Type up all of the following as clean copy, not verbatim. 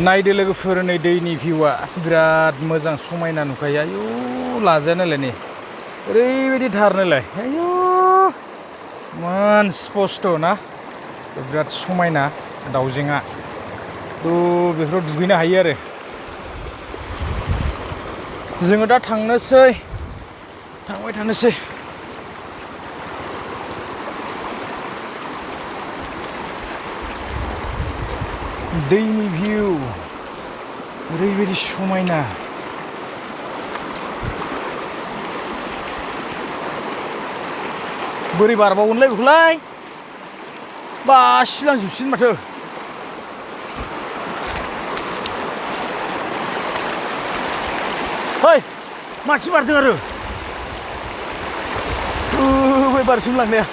नायदो लोगोफोर नै दैनि भिउआ बिराद मोजां समायना नुखायो आयु लाजायानालाय नै ओरैबायदि धारनालाय आयु मान स्पस्ट ना बिराद समायना दाउजेंआ थ' बेफोराव दुगैनो हायो आरो जोङो दा थांबाय थानोसै दैनि भिउ ओरैबायदि समायना बोरै बारबावगोनलाय बेखौलाय बासिलांजोबसिगोन माथो है मानसि बारदों आरो बै बारसिम लांनाया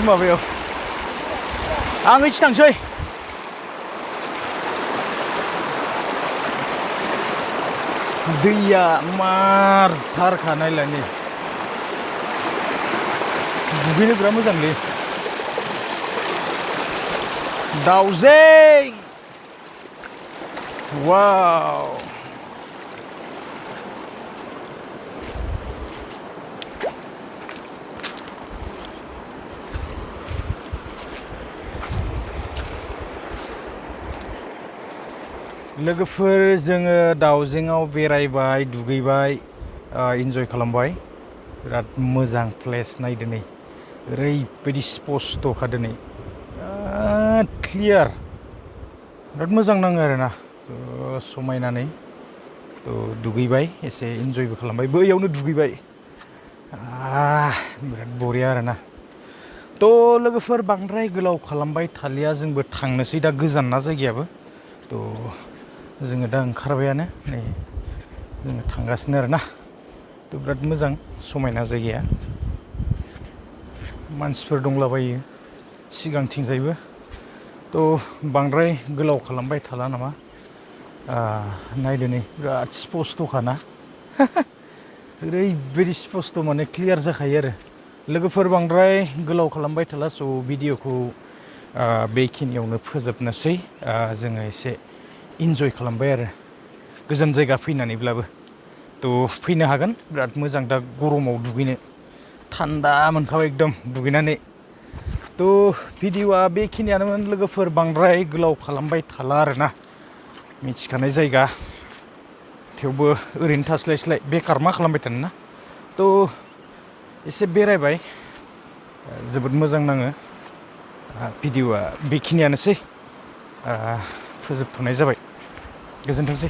माबायाव आं एसे थांसै दैया मारथारखा नायलाय नै दुगैनो बिराद मोजांलै दाउजें वाव लोगोफोर जोङो दाउजेंआव बेरायबाय दुगैबाय इन्जय खालामबाय बिराद मोजां प्लेस नायदो नै ओरैबायदि स्पस्टखा दिनै बिराद क्लियार बिराद मोजां नाङो आरोना समायनानै थ' दुगैबाय एसे इन्जयबो खालामबाय बैयावनो दुगैबाय बिराद बरिया आरोना थ' लोगोफोर बांद्राय गोलाव खालामबाय थालिया जोंबो थांनोसै दा गोजान ना जायगायाबो थ' जोङो दा ओंखारबायानो नै जोङो थांगासिनो आरोना थ' बिराद मोजां समायना जायगाया मानसिफोर दंलाबायो सिगांथिंजायबो थ' बांद्राय गोलाव खालामबाय थाला नामा नायदो नै बिराद स्पस्ट'खाना ओरैबायदि स्पस्ट' माने क्लियार जाखायो आरो लोगोफोर बांद्राय गोलाव खालामबाय थाला स' भिडिअ'खौ बेखिनियावनो फोजोबनोसै जोङो एसे इन्जय खालामबाय आरो गोजान जायगा फैनानैब्लाबो थ' फैनो हागोन बिराद मोजां दा गरमाव दुगैनो थान्दा मोनखाबाय एकदम दुगैनानै थ' भिडिअ'आ बेखिनियानोमोन लोगोफोर बांद्राय गोलाव खालामबाय थाला आरोना मिथिखानाय जायगा थेवबो ओरैनो थास्लायस्लाय बेखार मा खालामबाय थानो ना थ' एसे बेरायबाय जोबोद मोजां नाङो भिडिअ'आ बेखिनियानोसै फोजोबथ'नाय जाबाय गोजोनथोंसै